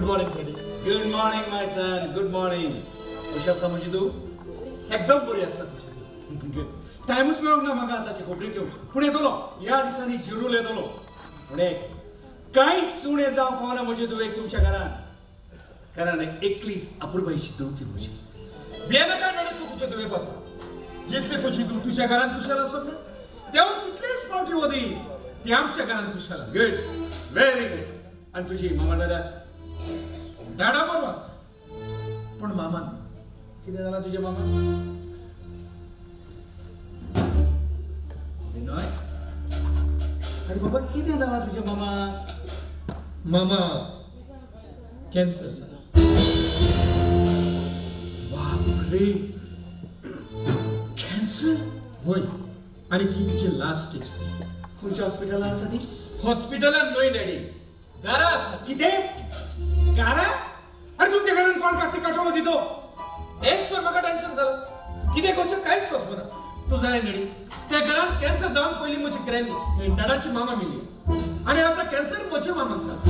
Morning daddy. Good morning my son, good morning. कशी आसा म्हजी तूं? एकदम बरी आसा तुजी. गुड. टायमूच मेळूंक ना म्हाका आतांचे खबरेक येवंक, पूण येतलो ह्या दिसांनी, जरूर येतलो. पूण एक कांयच उणें जावंक फावना म्हजे धुवेक तुमच्या घरान, कारण एकलीच अपुरबायेची धूव ती म्हजी. भियेनाका डॅडी तूं तुजे धुवे पासून. जितली तुजी धूव तुज्या घरान खुशाल आसत ना, तेवून तितलेच फावटी वदी ती आमच्या घरान खुशाल आसा. Good, very good. आनी तुजी मामा दादा? डाडा बरो आसा, पूण मामान कितें जालां तुज्या मामा? विनोय, अरे बाबा, कितें जालां तुज्या मामा? मामा कॅन्सर जाला. बापरे, कॅन्सर? होय, आनी ती तिची लास्ट स्टेज. खंयच्या हॉस्पिटलान आसा ती? हॉस्पिटलान न्हय डॅडी, घरा आसा. कितें, घरा? अरे तुमच्या घरान कोण कास्ती कटवलो तिचो? हेच तर म्हाका टेन्शन जालां. कितें करचें कांयच सोंसना. तूं जाणा डॅडी, त्या घरान कॅन्सर जावन पयलीं म्हजी ग्रॅनी, डाडाची मामा मेली आनी आतां कॅन्सर म्हज्या मामाक जाला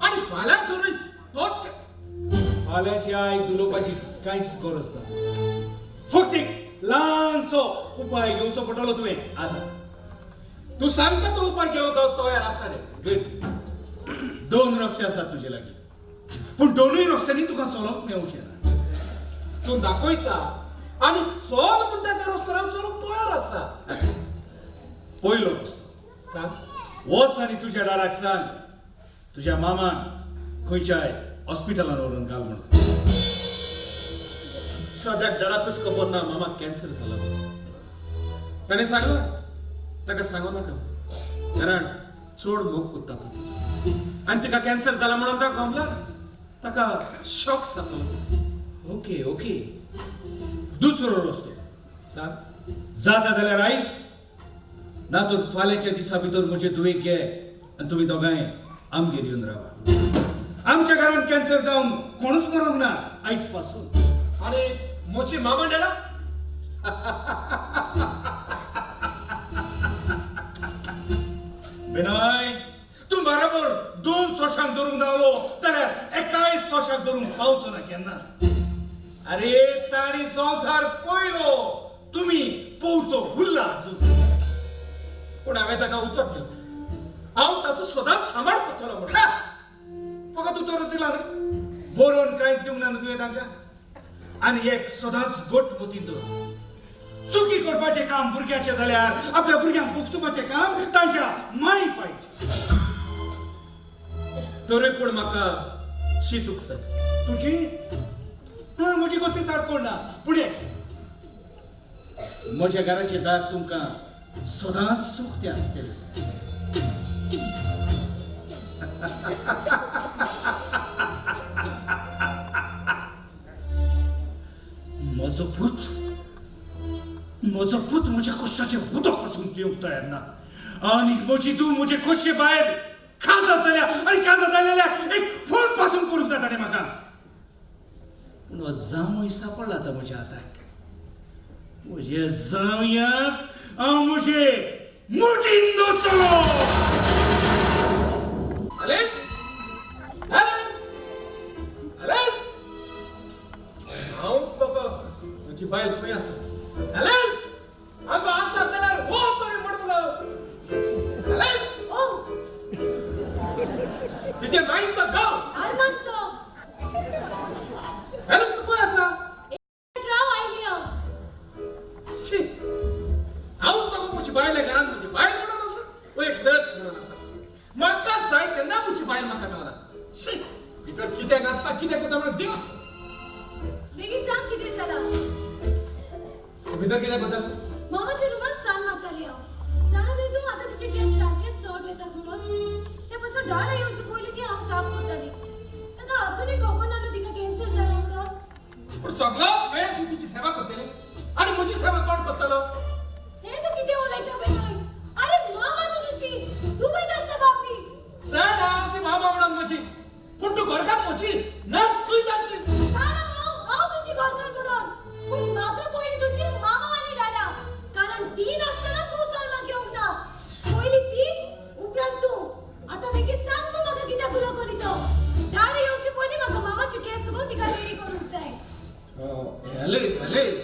आनी फाल्यां जरूय तोच फाल्यांची आयज उलोवपाची कांयच गरज ना. फक्त एक ल्हानसो उपाय घेवचो पडटलो तुवें आतां. तूं सांगता तो उपाय घेवंक हांव तयार आसा रे. गुड. दोन रस्ते आसात तुजे लागीं, पूण दोनूय रस्त्यांनी तुका चलप मेवचें ना. तूं दाखयता आनी चल म्हणटा त्या रस्त्यार हांव चलूंक तयार आसा. पयलो रस्तो. सांग. वच आनी तुज्या डाडाक सांग, तुज्या मामान खंयच्याय हॉस्पिटलान व्हरून घाल म्हणून. सद्याक डाडाकूच खबर ना मामाक कॅन्सर जाला म्हणून. ताणें सांगलां ताका सांगू नाका, कारण चड मोग कोत्ता तो तिचो आनी तिका कॅन्सर जाला म्हणून ताका गमला ताका शॉक जातलो. ओके ओके, दुसरो रस्तो. सांग. जाता जाल्यार आयज ना तर फाल्यांच्या दिसा भितर म्हजे धुवेक घे आनी तुमी दोगांय आमगेर येवन रावा. आमच्या घरान कॅन्सर जावन कोणूच मरोंक ना आयज पासून. आनी म्हजी मामा डाडा? विनय, तूं बराबर दोन सोशांक धरूंक धांवलो जाल्यार एकाय सोशाक धरूंक पावचो ना केन्नाच. अरे तांणी संवसार पळयलो, तुमी पोवचो उरला अजून. पूण हांवें ताका उतर दिलें, हांव ताचो सदांच सांबाळ करतलो म्हणून. हा! फकत उतरच दिला न्हय, बरोवन कांयच दिवंक ना न्हय तुवें तांकां? आनी एक सदांच गोट मतींत दवर, चुकी करपाचें काम भुरग्याचें जाल्यार आपल्या भुरग्यांक भोगसुपाचें काम तांच्या माय पाय. तरी पूण म्हाका चिंतूंक जाय. तुजी ना, म्हजी कसली साथ कोण ना, पूण एक म्हज्या घराचें दार तुमकां सदांच उक्तें आसतलें. म्हजो पूत, म्हजो पूत म्हज्या कश्टाचें उदक पासून पिवंक तयार ना आनी म्हजी तूं म्हजे खोशये भायर खाजा जाल्या आनी खाजा जालेल्या एक फोन पासून करूंक ना ताणें म्हाका. पूण हो जांवय सापडला आतां म्हज्या हाताक. म्हज्या जांवयाक हांव म्हजे मुठीन दवरतलो. अलेस, अलेस, अलेस! हांवच बाबा, म्हजी बायल खंय आसा? अलेस, हांगा आसा जाल्यार हो तरी म्हण मुगो. अलेस! ओ. तुजे मांयचो गांव. आर्मांद तो. अलेस, तूं खंय आसा? राव, आयली हांव. शी, हांवच नाका म्हजी बायल घरान. म्हजी बायल म्हणून आसा वो एक नर्स म्हणून आसा. म्हाका जाय तेन्ना म्हजी बायल म्हाका मेळना. शी, भितर कित्याक आसता, कित्याक करता म्हणून देव आसा. बेगीन सांग कितें जालां. भितर कितें करता? मामाच्या रुमात साल मारताली हांव. जाणा न्हय तूं, आतां तिचे केंस सारके चड वेतात म्हणून. ते पासून डाळ येवचे पयलीं ती हांव साफ करताली. ताका अजुनूय खबर ना न्हू तिका कॅन्सर जाला म्हणून. पूण सगळोच वेळ तूं तिची सेवा करतली आनी म्हजी सेवा कोण करतलो? हे तूं कितें उलयता बेनोय? अरे मामा तूं तुजी, दुबयत आसता बाबली. जाणा हांव ती मामा म्हणून म्हजी, पूण तूं घरकान्न म्हजी, नर्स तूं ताची. जाणा हांव, हांव तुजी घरकार म्हणून, पूण म्हाका पयलीं तुजी मामा आनी डाडा, कारण ती नासतना तूं जल्माक येवंक ना. पयलीं ती, उपरांत तूं. आतां बेगीन सांग तूं म्हाका कित्याक उलो करी तो. डाडा येवचे पयलीं. एलिस एलिस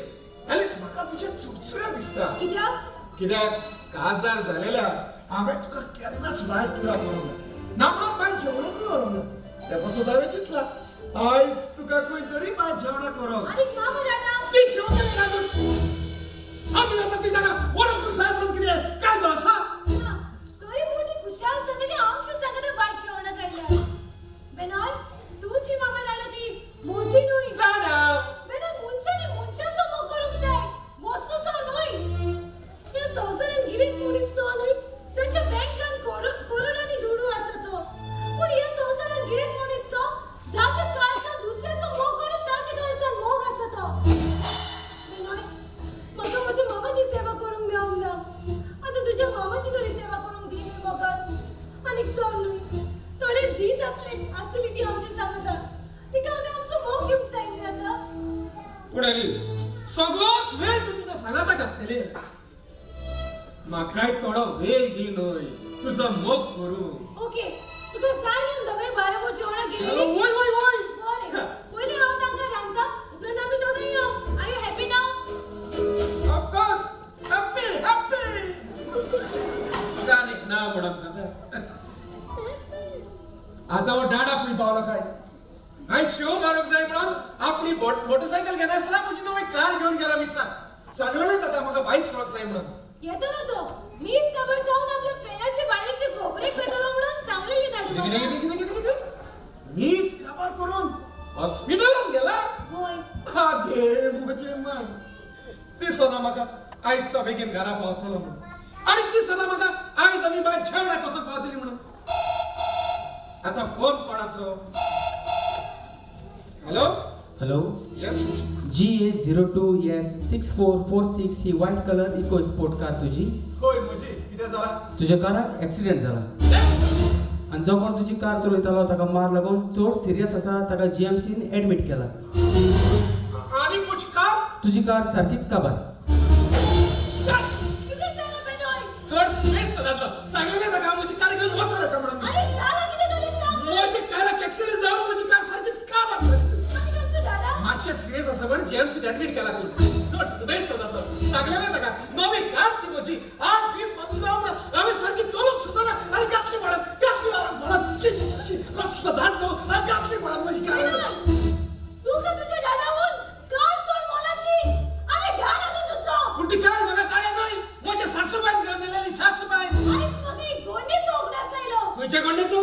एलिस, म्हाका तुज्या चुरचुऱ्या दिसता. कित्याक? कित्याक काजार जालेल्या हांवें तुका केन्नाच भायर टुराक व्हरूंक ना, ना म्हणून भायर जेवणाकूय व्हरूंक ना. ते पासून हांवें चिंतला, आयज तुका खंय तरी भायर जेवणाक व्हरूंक. आनी मामा डाडा. ती जेवणाक लागून आमी आतां ती ताका वळखूंक जाय म्हणून कितें कायदो आसा? ना, तरी पूण ती खुशाल जातली आमच्या सांगता भायर जेवणाक आयल्यार. बेनॉय, तुजी मामा डाडा ती, म्हजी न्हय. जाणा. बेनॉय, मनशांनी मनशाचो मोग करूंक जाय, वस्तूचो न्हय. ह्या संवसारान गिरेस्त मनीस तो न्हय जाच्या बँकान करोडांनी दुडू आसा तो, पूण ह्या संवसारान गिरेस्त मनीस तो जाच्या काळजान दुसऱ्याचो मोग करून ताच्या काळजान मोग आसा तो. बेनॉय, म्हाका म्हज्या मामाची सेवा करूंक मेळोंक ना, आतां तुज्या मामाची तरी सेवा करूंक दी न्हय मोगान. आनीक चड न्हय, थोडेच दीस आसले आसतली ती आमची सांगता, तिका आमी आमचो मोग घेवंक जाय न्हय आतां. पूण एलिस, सगळोच वेळ तूं तुज्या सांगाताक आसतली. म्हाकाय थोडो वेळ दी न्हय तुजो मोग करूं. ओके, तुका जाय न्हय दोगांय बाराबोर जेवणाक गेलेली? वय वय वय. बरें, पयलीं हांव तांकां रांदता, उपरांत आमी दोगांय यो. Are you happy now? Of course, happy happy. आनीक ना म्हणून जाता. आतां हो डाडा खंय पावलो काय? हांवें शो मारूंक जाय म्हणून आपली मोटरसायकल घेनासतना म्हजी नवी कार घेवन गेला मिसा. सांगलें ताका म्हाका भायर सरोंक जाय म्हणून. येतलो तो. मीस काबार जावन आपल्या प्रेराचे बायलेचे गोबरेक पेटवलो म्हणून सांगलेली ताजी. कितें कितें कितें कितें कितें? मीस काबार करून हॉस्पिटलान गेला? वय. आगे म्हजें मन, दिसना म्हाका आयज तो बेगीन घरा पावतलो म्हणून, आनी दिसना म्हाका आयज आमी भायर जेवणाक वचून पावतली म्हणून. आतां फोन कोणाचो? Hello. Hello. Yes. GA 02 S 6446 ही white colour eco sport car तुजी? होय, म्हजी. कितें जाला? तुज्या काराक एक्सिडेंट जाला आनी जो कोण तुजी कार चलयतालो ताका मार लागून चड सिरियस आसा. ताका जीएमसीन एडमीट केला. आनी म्हजी कार? तुजी कार सारकीच काबार. कितें जालां बेनोय? चड सिरियस तो दादलो. सांगलें ताका म्हजी कार घेवन वचो नाका म्हणून. आनी जालां कितें तरी सांग. म्हजी काराक एक्सिडेंट जावन म्हजी कार सारकीच काबार जाली. आनी तुमचो दादा? मातशें सिरियस आसा पण जीएमसीत ऍडमीट केला तूं. चड सुबेस्त जातलो. सांगलें ताका, नवी कार ती म्हजी, 8 दीस पासून जावंक ना, हांवें सारकी चलोवंक सुद्दां ना आनी घातली म्हणून, घातली वारात म्हणून. शी शी शी शी, कसलो दादलो, घातली म्हणून म्हजी कार. बेनोय, तुका तुज्या डाडाहून कार चड मोलाची. आनी धाड आतां तुजो. पूण ती कार म्हाका ताणें न्हय, म्हज्या सासूबायन घेवन दिलेली, सासूबायन. आयज म्हाका एक गोडणेचो उगडास आयलो. खंयच्या गोंडेचो?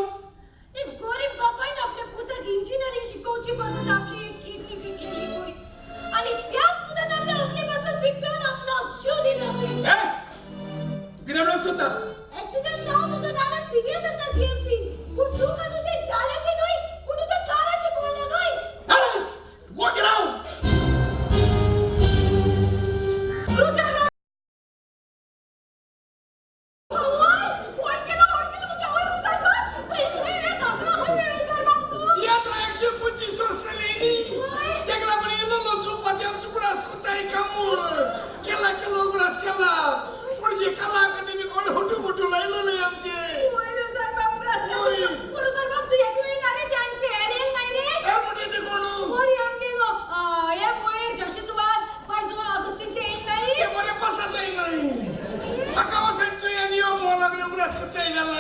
एक गरीब बापायन आपल्या पुताक इंजिनियरिंग शिकोवची पासून आपली एक किडनी विकलेली खंय, आनी त्याच पुतान आपल्या अकले पासून विकून आपलो जीव दिलो खंय. ए, कितें म्हणूंक सोदता? ऍक्सिडेंट जावन तुजो दादा सिरियस आसा जीएमसी, पूण तुका तुज्या डाल्याचे न्हय, पूण तुज्या काराचे पडलें न्हय. एलिस, वोगी राव. रुजर वळखीलो वळखीलो म्हज्या आवय रुजर बाब तूं खंय रे सासरा, खंय रे रुजर बाब तूं? तियात्र 125 वर्सां तेका लागून इल्लो चोवपाची आमची उगडास कोत्ताय कामूण केला केलो उगडास केला. पणजे कला अकादमी कोण हुटू फुटू लायलो न्हय आमचे. वय रुजर बाब, उगडास केलो. रुजर बाब, तूं एक वेळ ना रे ते येल नाही रे. हे म्हणटे ते कोण? मोरी आमगेलो हे पयर जशें तूं वाज पायजो ऑगस्टीन ते येयल नाही. ते बरे पासा जाय न्हय म्हाका, वसायचो आनी यो म्हणून लागले उगडास कोत्ताय जाला.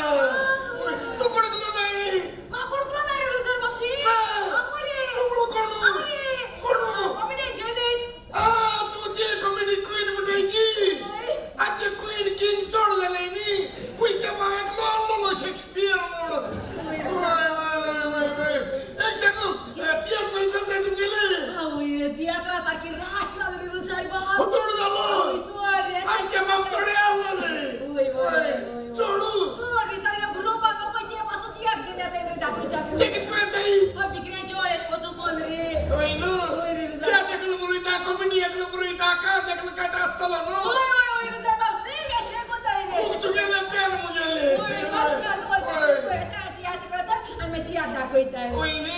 तूं कोण तुलो न्हय? म्हाका कोण ना रे रुजर बाब ती. ना. आमरे. तूं कोण? आमरे. कोण? Comedy Janet. आ, तूं ते कॉमेडी क्वीन म्हणटाय ती. आतां क्वीन किंग चड जाले न्ही. उश्टे भावांतलो आहलोलो शेक्सपियर म्हूण. वय वय वय वय वय, एक सांगू, तियात्र बरी चलताय तुमगेली. आवय, तियात्रा सारकी रास जाली रे रुजर बाब. थोडो जालो. चड रे. आमच्या बाब थोडे आहलोले. वय वय वय. चोडू. चड रे, सारके बरोवपाक पळय ते पासून तियात्र गेले आतां रे दाखोवच्या. ते कितको येताय? बिकऱ्याचे वळेश तूं कोण रे? हय न्हू. वय रे रुजर. तियात्र एकलो बरयता, कॉमेडी एकलो बरयता, कांत एकलो कांत आसतलो न्हू. वय वय वय रुजर बाब, सेम अशें कोताय रे. खूब तुगेले पेन मुगेले. वय काल काल वय तशें पळयता तियात्र करता आनी मागीर तियात्र दाखयताय. वय न्ही.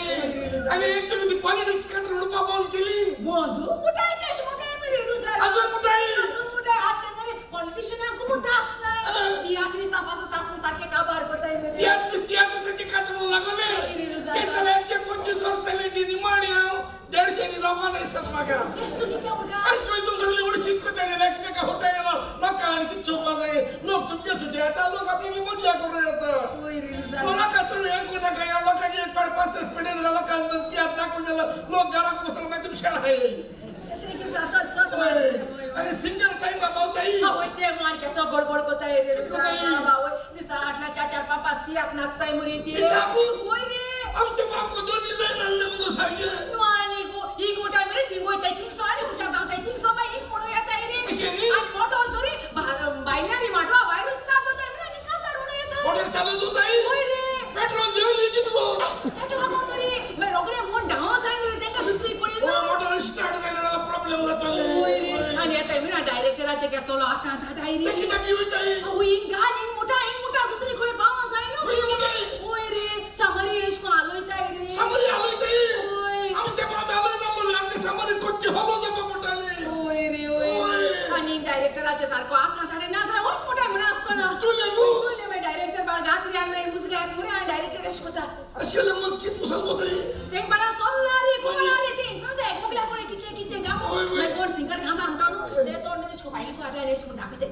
आनी एक सांग, ती पॉलिटिक्स खातीर म्हणपा बंद केली? बंदू मुठाय कशें मुठाय मरे रुजर. अजून मुठाय? अजून मुठाय. आतां रे पॉलिटिशनाक तास नाय, तियात्रिसां पासून तासून सारके काबार कोताय मरे. तियात्रीस तियात्रिसाचे खातीर म्हणून लागले. ते साले 125 वर्स जाले ती निमाणी हांव 150 जावपा न्हय सत म्हाका. आतां लोक आपली मजा करून येता. वय रे रुजार. लोकां चड हें करूं नाका. ह्या लोकांची एक पाट पांच पेटे जाल्यार लोकांक जर तियात्र दाखोवन जाल्यार लोक घराक बसून मागीर तुमी शेणाय. तशें की जाता सत. आनी सिंगर टायमा पावताय. आवय ते मान केसो गडबड कोताय रे कित कोताय? रुजार बाब. आवय दिसा आठला चार चार पांच पांच तियात्र नाचताय मरे ती. दिसाकू? वय रे. आमचे बापू दोन्ही जायना मुगो सारके. न्हू आनी गो ही गोटाय मरे थिंग वयताय थिंगसो आनी हुच्या धांवताय थिंगसो मागीर हिंग पडूं येताय रे. कशें न्ही? आनी मोटो मरे भायल्या रे माटवा भायरूच स्टार्ट जाताय मरे आनी कांतार म्हणून येता. मोटर चालू जाताय. वय रे. पेट्रोल देवली कित गो? ताका लागून मरे मागीर रोखडे म्हूण धांव जाय रे तेंका दुसरी पळय. मोटर स्टार्ट जायना जाल्यार प्रॉब्लेम जातले. वय रे आनी येताय मरे डायरेक्टराचे केसोलो आकांत हाडाय ते रे. कित्याक येवताय? आवय हिंग घाल हिंग मुठा हिंग मुठा दुसरी कडेन पावो जायना. वय मुठाय. वय रे सामरी एश कोण आलोयताय रे. सामरी आलोयताय. वय. आमचे बाब आलोयना म्हणले आमचे सामरी कोट्टी हलो जावपा पडटाले. वय रे वय. वय. आनी डायरेक्टराचे सारको आकांत हाडाय नाजाल्यार वच मोठा म्हणा आसतना. तुले न्हू. तुले मागीर डायरेक्टर बाळ गात्री आनी मुजगार मरे आनी डायरेक्टर एश कोता. अशें केल्यार मुस्कीत मुसल कोताय. तेंक बाळा सोल्ला रे कोणा रे ते सांगता एकमुकल्या कोणे कितें कितें गामो. वय, वय. मागीर कोण सिंगर कांतार म्हणटा न्हू ते तोंड एश फायली काडटा एश म्हूण दाखयते.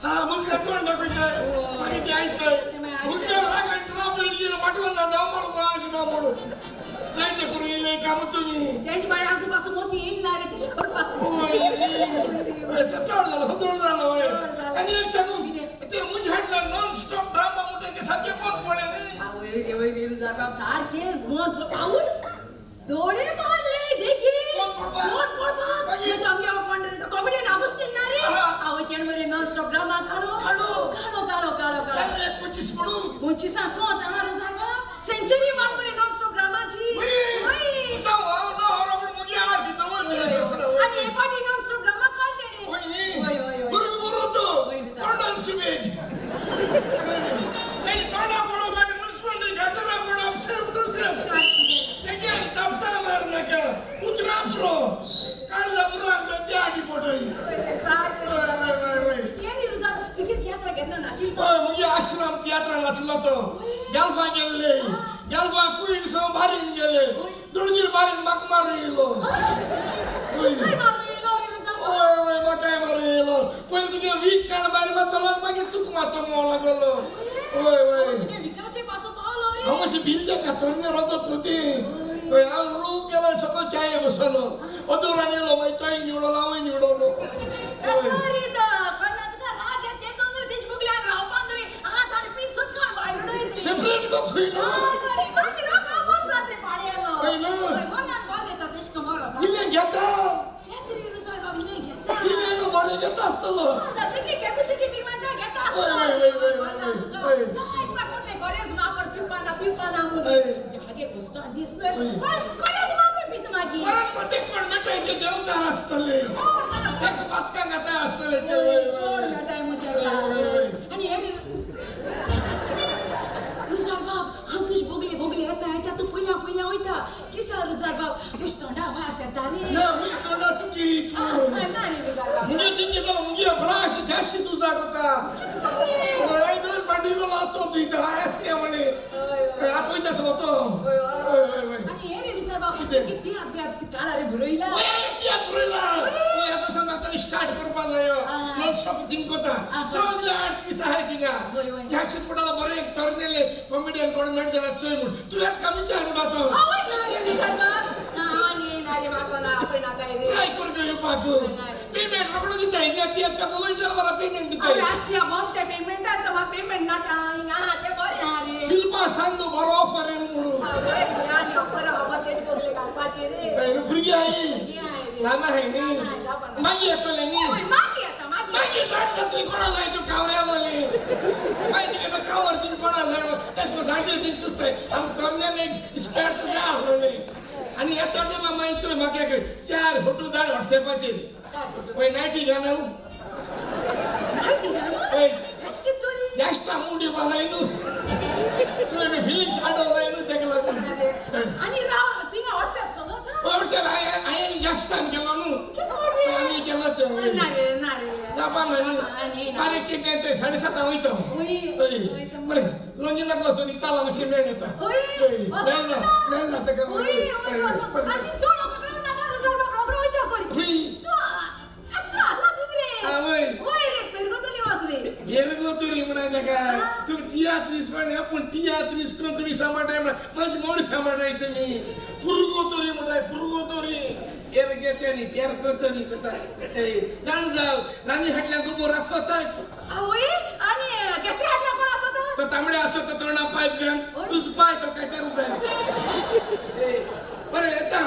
हा मुस्का तोंड दाखयताय मागीर ते आयताय. ते मागीर आयताय. मुस्का रागान ट्रॉपेट घेवन माटवान ना धांव मारून आज ना म्हणून जायते करून येयले काम तुमी. तेज बाळे आजूबाजू मोती येईल ना रे तशें करपाक. ओय न्ही. चड जालो सदळ जालो. वय. चड जालो. आनी एक सांगू कितें? ते मुझाडला नॉन स्टॉप ड्रामा म्हणटा ते सारकें बंद पडलें न्ही. आवय रे वय रे रुजार बाब सारकें मत आवय दोळे मारले देखी. बंद पडपाक. बंद पडपाक. मागीर? मागीर आमगे कोण रे तो कॉमेडियन आबुस्तीन ना रे. आहा. आवय तेण मरे नॉन स्टॉप ड्रामा काडो काडो. काडो काडो काडो काडो. जालें एक 25 म्हणून. पंचिसां कोंत आहा रुजार बाब सेंचुरी मार मरे नॉन स्टॉप ड्रामाची. वय. सांग हांव ना हरो म्हूण मुगे आरती दवर. आनी हे पाटी नॉन स्टॉप ड्रामा काडले रे. वय न्ही. वय वय वय. बरोबर बरो तो. वय रे. तोंडान सुबेज. तेजी तोंडा पळोवप आनी मुन्सिपालिटी गटरां पळोवप सेम टू सेम. सारकें. तेगे आनी थापटां मार नाका उतरां पुरो काळजा पुरो आनी ते आटी पोटय. वय रे, सारकें. वय वय वय वय. ये रे रुजार तुगे तियात्रा केन्ना नाचिल तो? हय मुगे आश्रम तियात्रान नाचलो तो. गेल्फा गेल्ले गेल्फा क्विन्स बारीन गेले दुडगीर बारीन म्हाका मारून येयलो. वय. काय मारून येयलो रे रुजार? वय वय म्हाकाय मारून येयलो. पयलीं तुगे वीक काड भायर मारतलो आनी मागीर चूक मारतो म्हणूंक लागलो. वय वय. तुगे विकाचे पासो पावलो रे. हांव मातशें भिल त्या कातरणे रोगत न्हू ती. हय हांव रडूंक गेलो सकयल च्याये बसलो अदूरान येयलो मागीर तोय निवडलो हांवूय निवडलो. कशें रे तर कळना तुका राग येता ते दोन रे तेज मुगल्यान रावपाक रे हात आनी पिंचच काड भायर उडयत रे. सेपरेट गो थंय न्हू. हय रे मागीर रोखडो मरसात रे पाडयेलो. हय न्हू. हय मनान बरें येता तेश कमर आसा. इल्लें घेता. घेत रे रुजार बाब इल्लें घेता. इल्लें न्हू बरें घेता आसतलो. तितली कॅपॅसिटी मिरवांटा घेता आसतलो. वय, वय, वय, वय, वय, वय. जाय म्हाका गरज मा पण पिवपाना पिवपाना म्हूण. हय. जागे बसता दीस न्हू पण गरज मा पण पिता मागीर. परत मग ते कोण मेळटाय ते देवचार आसतले. ताका पातकां घाताय आसतले ते. वय कोण वय. मेळटाय म्हज्या वय, वय, वय. आनी हे रे रुजार बाब हांव तुज बोगले बोगले येता येता तूं पळया पळया वयता किसा रुजार बाब म्हज तोंडा वास येता रे. ना म्हज तोंडा तुजी ना रे रुजार बाब. मुगे तिंगे जालो मुगे ब्राश जाशी तुजा कोता. हय दोन पाटी लातो दिता आसते म्हणे. हय, हय. आतां वयता सोतो. वय, वय वय वय. आनी हे रे रुजार बाब कितें? कितें हात बिहात कितें काळा रे बरयला. वय तियात्र बरयला. वय आतां सावन आतां स्टार्ट करपा जायो. नॉन स्टॉप थिंग कोता. सगळे आर्टिस्ट आहाय थिंगा. वय, वय. ह्या शेतपटाला बरें एक तरनेले कॉमेडियन कोण मेळटा जाल्यार चोय म्हूण. तूं येत का विचार म्हणटा तो. आवय ना रे रुजार बाब ना आनी ना रे म्हाका ना आपय नाका रे. ट्राय कर गो येवपाक. पेमेंट रोकडो दिताय. हिंगा तियात्र करतलो इतलो बरो पेमेंट आवय दिताय. आसती बोम त्या पेमेंटाचो म्हाका पेमेंट नाका हिंगा आहा तें बरें आहा रे. फिल्मा सांग न्हू बरो ऑफर येयल म्हणून. आवय आनी खबर खबर तेज बोगले घालपाची रे. हय न्हू भुरगीं आहाय. भुरगीं आहाय रे. ल्हान आहाय न्ही. ल्हान आहाय, जावपा ना. मागीर येतले न्ही. आवय मागीर येता मागीर. मागीर साठ जातली कोणा जाय तूं कावऱ्यालोली. मागीर तुका तो कावर थिंग कोणा जायो तेश कोन्न साठे थिंग कुसताय आमकां तरणाले स्पेर तर जाय आसलोले. आनी येता तेन्ना मागीर चोय म्हाका एक 4 फोटो धाड वॉट्सएपाचेर. वय नायटी घाल. नायटी घाल? वय. अशें कितें तरी? जास्त मूड येवपा जाय न्हू. चोय न्हू फिलिंग्स आडो जाय न्हू तेका लागून. आनी राव थिंगा वॉट्सएप चलता? वॉट्सएप हांवें जास्तान केलो न्हू. कितें म्हण रे? आमी केलो तें. वय. ना रे ना रे. जापा ना न्ही. आनी ना. बारीक कितें 7:30 वयता. वय. वय. बरें लंगीनाक वचून इताला मातशें मेळ येता. वय. वय मेळना मेळना तेका. वय वच वच वच. आनी चड वखद नाका रुजार बाब रोकडो वयच्या कर. वय. तूं तूं आसला थिंग रे. वय. वय रे पेरगोतली वच रे. पेरगोतुरी म्हण म्हणटाय ताका तुमी तियात्रीस म्हणले पूण तियात्रीस कोंकणी सांबाळटाय म्हळ्यार म्हाजी मोड सांबाळटाय तुमी. पुरगो तोरी म्हणटाय, पुरगो तोरी एरगे तरी पेरको तरी करताय. जाण जाव रानी हाटल्या गोबोर आसताच. आवय, आनी केसरी हाटल्या कोण आसता? तो तांबडे आसता तोंडा पायप घेवन तुज पाय तो काय तर जाय. बरें येता.